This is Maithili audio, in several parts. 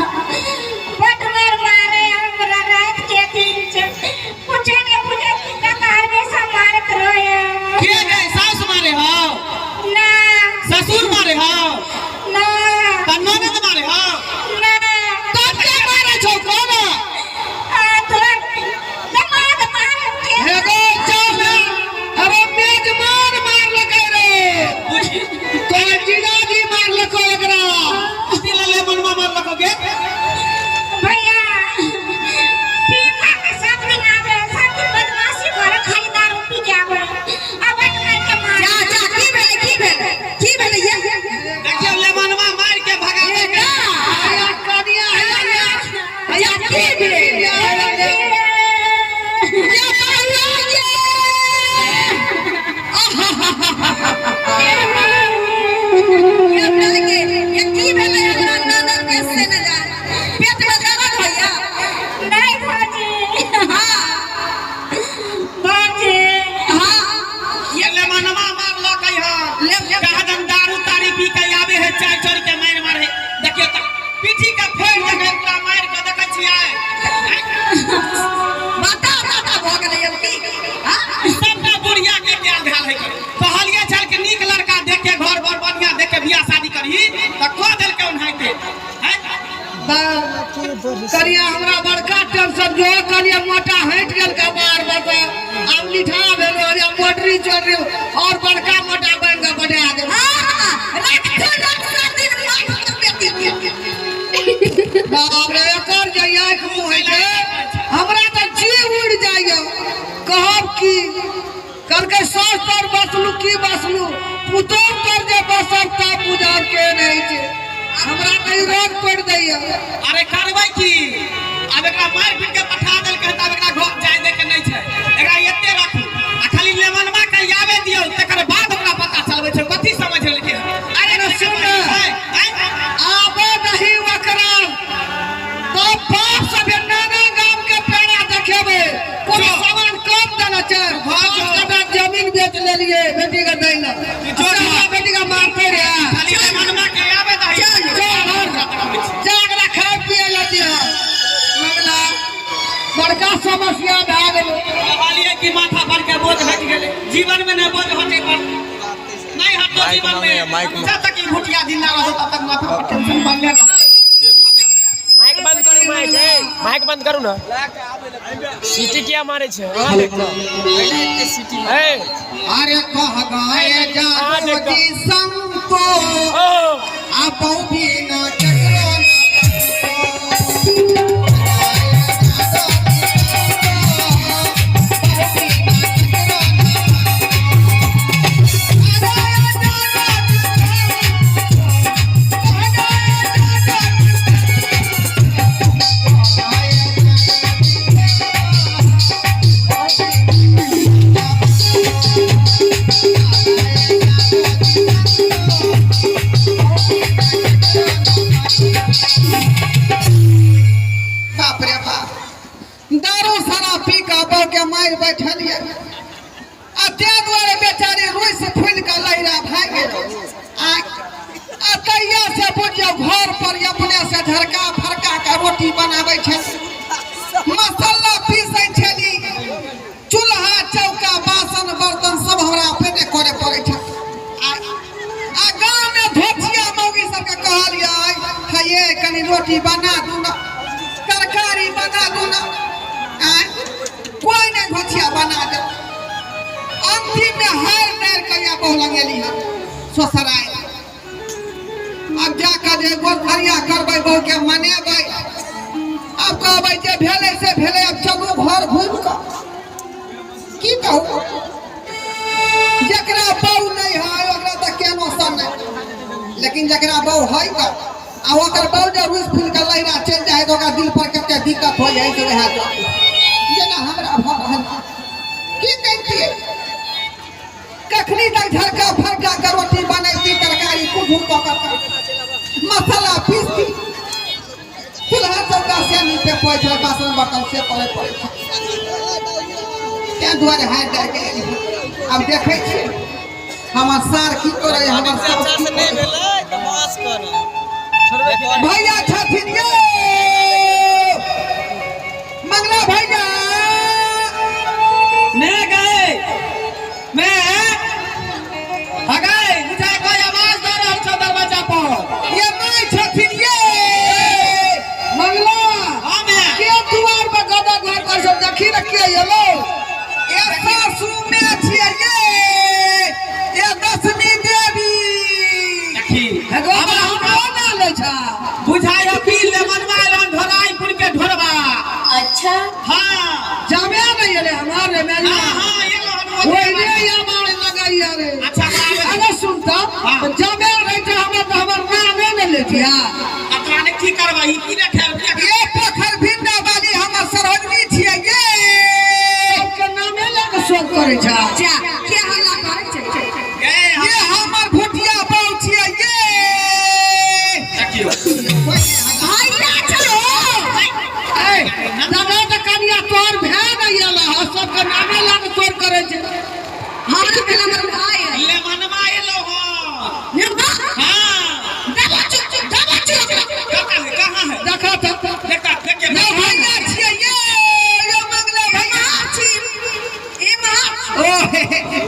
बड मार मारे हमरा रात के दिन छै कुछो नहीं बुझे काका हमेशा मारत रहे। के गए सास मारे हो? ना। ससुर मारे हो? ना। त ननद मारे हो? ना। तब के मारे छौ कोना? आ तोर दमाद मारे के। हे गो चाचा, अरे मेजबान मारलकै रे। बुझी। तोहर जीजाजी मारलको एकरा। कथी लले मनवा मारलको गे? भैया पी खा के सब दिन आवे, सब दिन बदमाशी करे, खाली दारू पी के आवे आ बड मार के मारे। जा जा, की भेलै की भेलै की भेलै ये? देखियौ लेमनवा मार के भगा देलकै। हैया कनिया, हैया हैया की भेल? ये भैया ये। ये भेलै ये की भेलै हमरा ननद के से न जाए, पेट में दर्द होइया? नहीं भौजी। हाँ। भौजी। हाँ। ये लेमनवा मारलकै हन। ले ले। कहादन दारू तारी पी के आवे है, चाय चढ़ के मार मारे। देखियौ त पीठी के फोड़ देलकै पूरा मार के, देखै छियै? बता बता भऽ गेलै अब की? हाँ? सबटा बुढ़िया के प्यार भेल है। कहलिए छल कि नीक लड़का देख के घर बर बढ़िया देख के बियाह शादी करही त कह देलकै ओनाहिते हैं? कनिया हमरा बड़का टेंशन जो, कनिया मोटा हटि गेल कपार पर से, आब लिठा भेलो, अरे मोटरी चढ़ और बड़का मोटा बन के बढ़ा दे। हाँ, रखो रख सब दिन माथ पर बेटी के। बाप रे, एकर जे आँखि मुँह होइ छै, हमरा तऽ जीव उड़ि जाइए। कहब की, कहलकै सास तर बसलू की बसलू, पुतोह तर जे बसब तब बुझब के नहि छै। हमरा तऽ ई रोग पड़ि दैए। अरे करबै की, आब एकरा मारि पीट के पठा देलकै तऽ आब एकरा घर जाय दे के नहि छै। एकरा एते राखू आ खाली लेमनवा के आवे दियौ, तकर बाद ओकरा पता चलबै छै कथी समझ लेलकै। अरे अरे सुन। आबे नहीं ओकरा तो बाप सब नाना गाम के पेड़ा देखेबै। कोनो सामान कम देने छै? घर जो। 5 कट्ठा जमीन बेच लेलिए बेटी के दै लए। जो। सबटा बेटी के मारते रहे। खाली लेमनवा के आवे दही। चल, चल, जा एकरा खाय पिए लए दिह। लगला बड़का समस्या भए गेलै। कहलिए कि माथा पर के बोझ हटि गेलै। जीवन में नहि बोझ हटे पर नहीं हटतो। माइक जीवन मांगे, में माइक मांगे। जब तक ई भुटिया जिंदा रहो तब तक माथा पर टेंशन बनले रहत। माइक बंद करू, माइक, ए, माइक बंद करू ना। सीटी किया मारे छे? अहाँ देख कऽ। ए, अरे कह गए अहाँ जादो देख कऽ। जी संतो ओ आपो भी न चकरो। बाप रे बाप, दारू शराब पी कऽ बहू के मारि बैठल ये आ ताहि दुआरे बेचारी रुसि फूलि कऽ लहिरा भागि गेल। आ आ तहिया से बुझियौ घर पर अपने से झरका फरका कऽ रोटी बनाबै छली, मसाला पीसै छली, चूल्हा चौका बासन बर्तन सब हमरा अपने करे पड़ै छल। आ आ गाँवमे धोतिया मौगी सबके कहलियै, हे ये कनि रोटी बना दू ना, तरकारी बना दू ना। आँय, कोइ नहि धोतिया बना दे। अंतिम में हार डार के या बहु लग गेली हन ससुराल। अब जा कऽ जे गोरखरिया करबै, बहु के मनेबै। आब कहबै जे भेलै से भेलै, आब चलू घर घुमि कऽ। की कहू, जकरा बहु नहि है ओकरा तऽ केनो सन नहि, लेकिन जकरा बहु है तऽ आ ओकर बहु जे रुसि फूलि कऽ लहिरा चलि जाइ है तऽ ओकरा दिल पर कते दिक्कत हो जाइ छै, वएह जेना हमरा भऽ रहल छै। की कहितियै, कखनी तक झरका फरका के रोटी बनैती, तरकारी कुटू कऽ कऽ मसाला पीसती, चूल्हा चौका से नीचे पड़ै छै, बासन बर्तन से पड़े पड़ै छै। ताहि दुआरे हारि डारि के एलियै। आब देखै छियै हमर सार की करै, हमर साउस की करै। भैया छथिन ये। के नामे लाग तोड़ करै छै। हमरा भेल हमर भाय है। ले मनवा एलो हँ। निर्भा हाँ। दबा चुप चुप दबा चुप। कहाँ है, कहाँ है? देखा तऽ। देखता देखिए। नहि भैया छियै ये, यो मंगला भैया। छी ई महा। ओ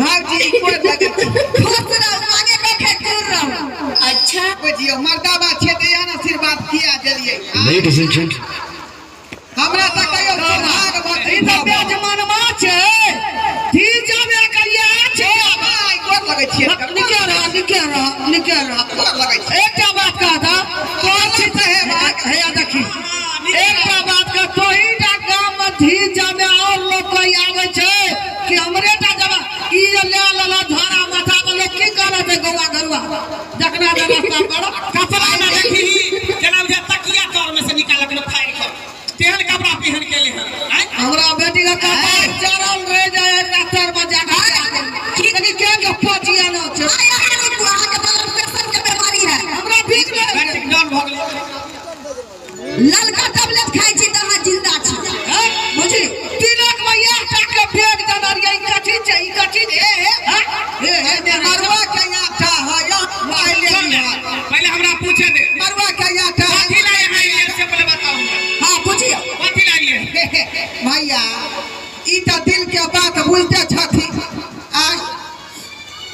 भाउजी कोन लगै छै? खुश रहू, मांगे के दूर रहू। अच्छा। बुझियौ मर्दाबा छियै तऽ एहन आशीर्वाद किया देलियै? Ladies and gentlemen. हमरा तऽ कहियो सौभाग्य ई तऽ बेजमानमा छै धी जाबे करिया छै। भाइ गोर लगै छियै। निके रह, निके रह, निके रह। गोर लगै छियै। एकटा बात कहता तोहर छी तऽ हे भाइ हैया देखी, एकटा बात कह, तोही टा गाम में धी जामे और लोग कोई आबै छै कि हमरे टा जब ई जे ले लेला झोरा माथा में, लोग की करत है गौआ घरुआ देखना जे रास्ता पर? कपड़ा ना देखी केना बुझा तकिया तर में से निकालक न फाड़ के तेहन कपड़ा पहन के ले हन। आँय? हमरा बेटी का कपार चढ़ल रह जाए रास्ता पर जाके लेकिन के के पचिया न छै। आय अहाँ रुकू, अहाँके ब्लड प्रेशर के बीमारी है। हमरा भीख नहीं। बैटरी डाउन भऽ गेलै। ललका टैबलेट खाइ छी तऽ अहाँ जिंदा छी, बुझली? तिलक में यह टाके बैग देने रहियै, ई कथी छै, ई कथी छै? हे हे हे, मरुआ के आटा है या पहले? पहले हमरा पूछे दे। मरुआ के आटा। कथी लाए हैं ये से पहले बताओ हमरा। हाँ, पूछियौ। कथी लाए? भैया, ई तऽ दिल के बात बुझते छथिन। आ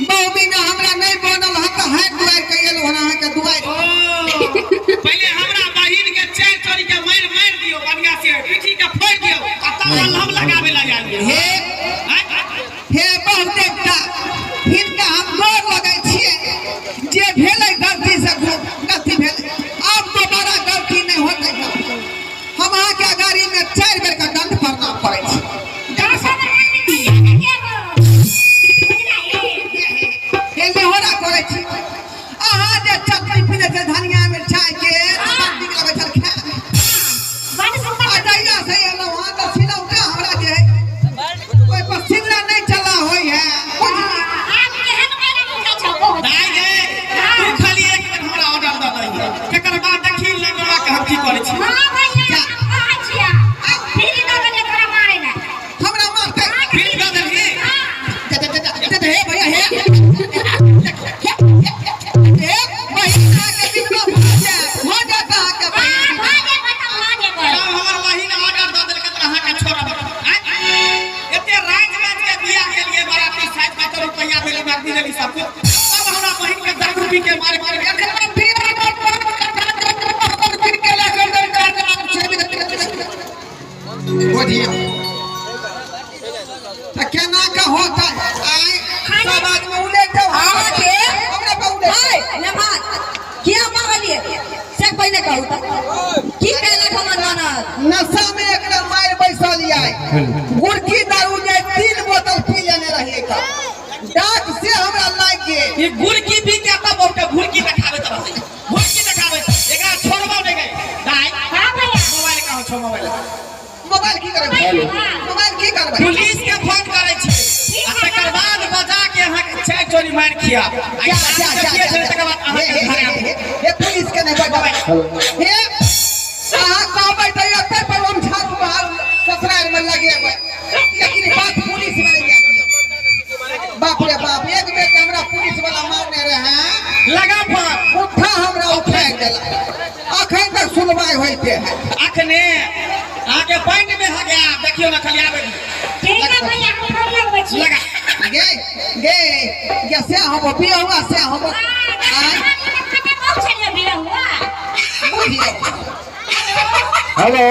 बहु बिना हमरा नहि बनल हँ तऽ हाथ दुआरि के एलहुँ हन अहाँके दुआरि। ओ पहले हमरा बहिन के चार चोरी के मार मार दियो, बढ़िया से पीठी के फोड़ दियो आ तब हम लगावे ला जालिए। हे हे बहु देवता, हिनका हम गोर लगै छियै जे भेलै गलती से गलती भेलै, आब दोबारा गलती नहि होतै। हम अहाँके अगाड़ी में 4 बेर के दंड प्रणाम करै छी। हे लेहोरा करै छी। अहाँ जे चटनी पीने छै धनिया मिरचाई के तऽ बड़ नीक लगै छल खाय। आ जहिया से एलहुँ हँ तऽ सिलौटा हमरा जे है ओहि पर सिलना नहि चला होइ है, बुझली? दाइ गे, तू खाली एक बेर हमरा ऑर्डर दऽ दही, तकर बाद देखी लगवा के हम की करै छी। हमरा मारतै? फिर दऽ देलही। जा जा जा जा जा, हे भैया, हे हे बहिन, अहाँके विधवा भऽ जायत, भऽ जायत अहाँके बहिन। जब हमर बहिन ऑर्डर दऽ देलकै तऽ अहाँके छोड़ब? आँय? एते राज राज के बियाह केलिए, बराती साइज का तो रुपैया देली, नकदी देली, सब कुछ, तब हमरा बहिन के दारू पी के मारे मारे। बुझियौ तऽ केना के होतै? आँय, सब आदमी उलटि जाउ। अहाँके हमरा पर उलटि जाउ। हाय नेमान, किया मारलियै से पहिने कहू तऽ, की केलक हमर ननद? नशा में एकरा मारि बैसल याय। गुड़की दारू जे 3 बोतल पी लेने रहियै तऽ डाक से हमरा लागि गेल। ई गुड़की पी के तब ओके घुड़की देखाबे, तब घुड़की देखाबे। एकरा छोड़बो नहि गई। दाइ, मोबाइल कहाँ छौ? मोबाइल? मोबाइल की करबै? मोबाइल की करबै? पुलिस के फोन करै छी आ तकर बाद बजा के अहाँके चाय चोरी मारि खिया आ जा जा जा जा। तकर बाद हे अहाँके हे घर हे आबि। हे हे, पुलिस के नहि बजाबै। हे, अहाँ कहबै तऽ एतै पर हम झाड़ू बहारू ससुराल में लगेबै, लेकिन बात पुलिस में नहि जाय दियौ। बाप रे बाप, एक बेर जे हमरा पुलिस वाला मारने रहे, लगा फोन। उठा हमरा उठारि देलक, अखन तक सुनवाई होइते है। अखने अहाँके पैंट में हगया देखियौ ने, खाली आबै दियौ। लगा। गे गे गे, से हम बियाहुआ से हम आँय, बुझियौ। हेलो,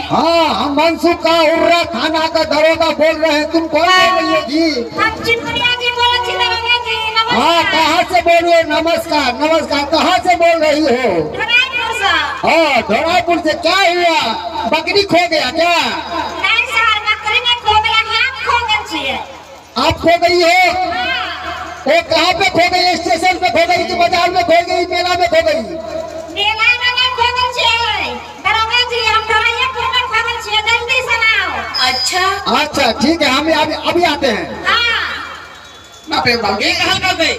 हाँ, हम मनसुख का उर्रा थाना का दरोगा बोल रहे हैं। तुम कौन बोल रही हो जी? हम चिनमुनिया जी बोले छी दरोगा जी। हाँ, कहाँ से बोल रही हो? नमस्कार, नमस्कार। कहाँ से बोल रही हो? धनाईपुर से। हाँ, धोरापुर से। क्या हुआ, बकरी खो गया क्या? नहीं सर, बकरी नहीं खो गया, हम खो गए छिए। आप खो गई हो? हाँ। वो कहाँ पे खो गई? स्टेशन पे खो गई कि बाजार में खो गई, मेला में खो गई? मेला में नहीं खो गए छिए दरोगा जी, हम धनाईपुर में खो गए छिए, जल्दी से आओ। अच्छा। अच्छा, ठीक है, हम अभी अभी आते हैं। हाँ। बाप रे बाप। के कहल करबै?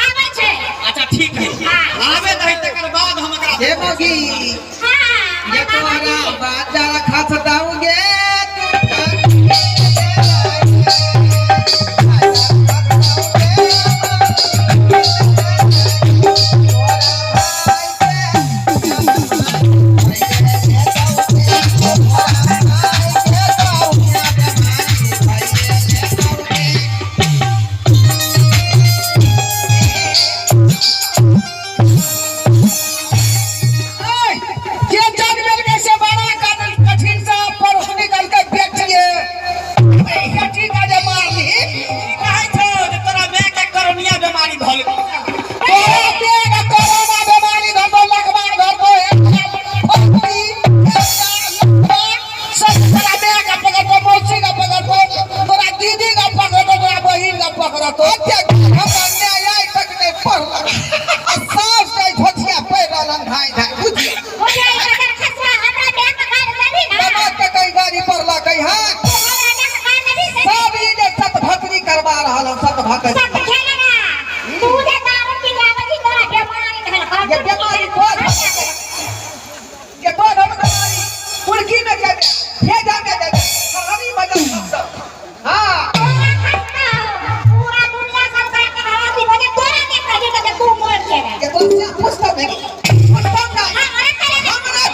आबै छै। अच्छा, ठीक है, आबे दही, तकर बाद हम एकरा हे मौगी। हाँ। ये तोरा बाजार खस दाऊगे तू।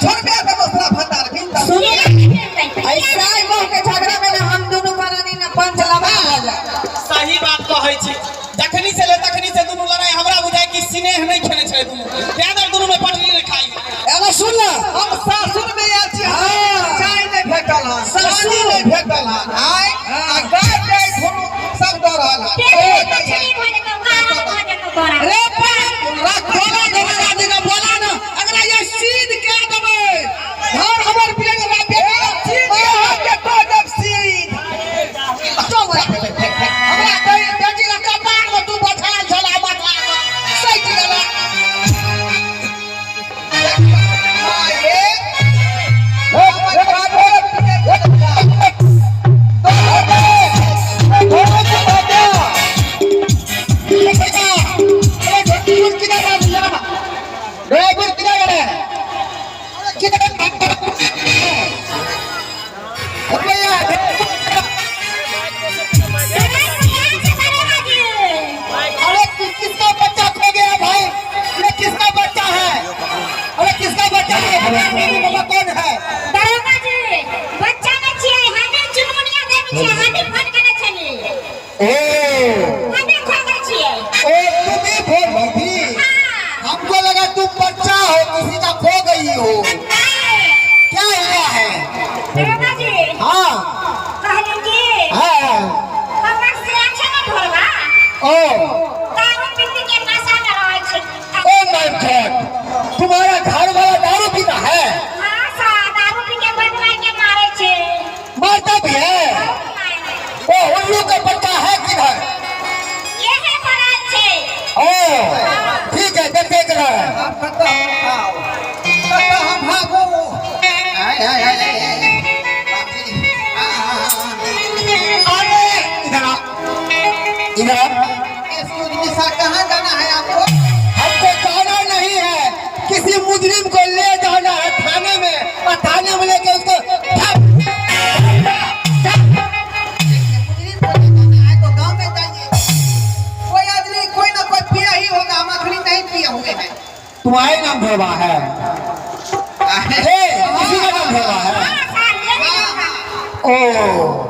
छोड़बे त दोसरा भतार बिंदा। ऐसा ही बहू के झगड़ा में ना हम दोनों प्राणी ना पंच लगा हो जाए। सही बात कहै छी। जखनी से ले तखनी से दुनू लड़ाई, हमरा बुझाय कि स्नेह नहीं खेले छले दुनू, तें दुआरे दुनू में पटरी नहीं खाई। एना सुन ना। हम सासुर में आयल छी, हमरा चाय नहीं भेटल हन, सासुर? पानी नहीं भेटल हन, आय आ गाय गाय धुनु सब दऽ रहल हन। रे रख बोला दरोगा जी के बोला ना, अगला ये सीध के देबै घर हमर पिए के बेटा सीध अहाँके कऽ देब सीध। चल हमरा कही बेटी के कपार में तू बैठाल छला, माथा में सटि गेला। माये, हमर बाबू पिए के ड्राइवर किधर गए? किधर भैया? अरे किसका बच्चा खो गया भाई? ये किसका बच्चा है? अरे किसका बच्चा है? बाबा कौन है? दरोगा जी, बच्चा नहि छियै हमे, चुनमुनिया देवी छियै। हमे फोन केने छलियै। ओ। हमे खो गेल छियै। ओ, तुम ही फोन की थी? हाँ। हमको लगा तुम बच्चा हो, किसी का खो गई हो। क्या हुआ है? दरोगा जी। हाँ। कहलियै कि हाँ। हमर से छै ने ढोलवा, ओ। दारू पी पी के नशा में रहै छै। ओ my God, तुम्हारा घर वाला दारू पीता है? हाँ सा, दारू पी के बनवा के मारै छै। मारता भी है? ओ उल्लू का बच्चा है किधर? इहे पड़ल छै। ओ ठीक है, देखते किधर है। आब कतऽ हम खाउ, कतऽ हम भागू? आय आय आय आय आय। बाप रे। आ, आ, आ। अरे इधर आ, इधर आ। एक्सक्यूज मी सर, कहाँ जाना है आपको? हमको जाना नहीं है, किसी मुजरिम को ले जाना है थाने में और थाने में लेके उसको ठप। मुजरिम को ले जाना है तो गांव में जाइए। कोई आदमी कोई ना कोई पिया ही होगा, हम अखनी नहीं पिए हुए हैं। तुम्हारे नाम ढोलवा है? ए, किसी का नाम ढोलवा है? हाँ सर, ये हाँ, हाँ। ओ।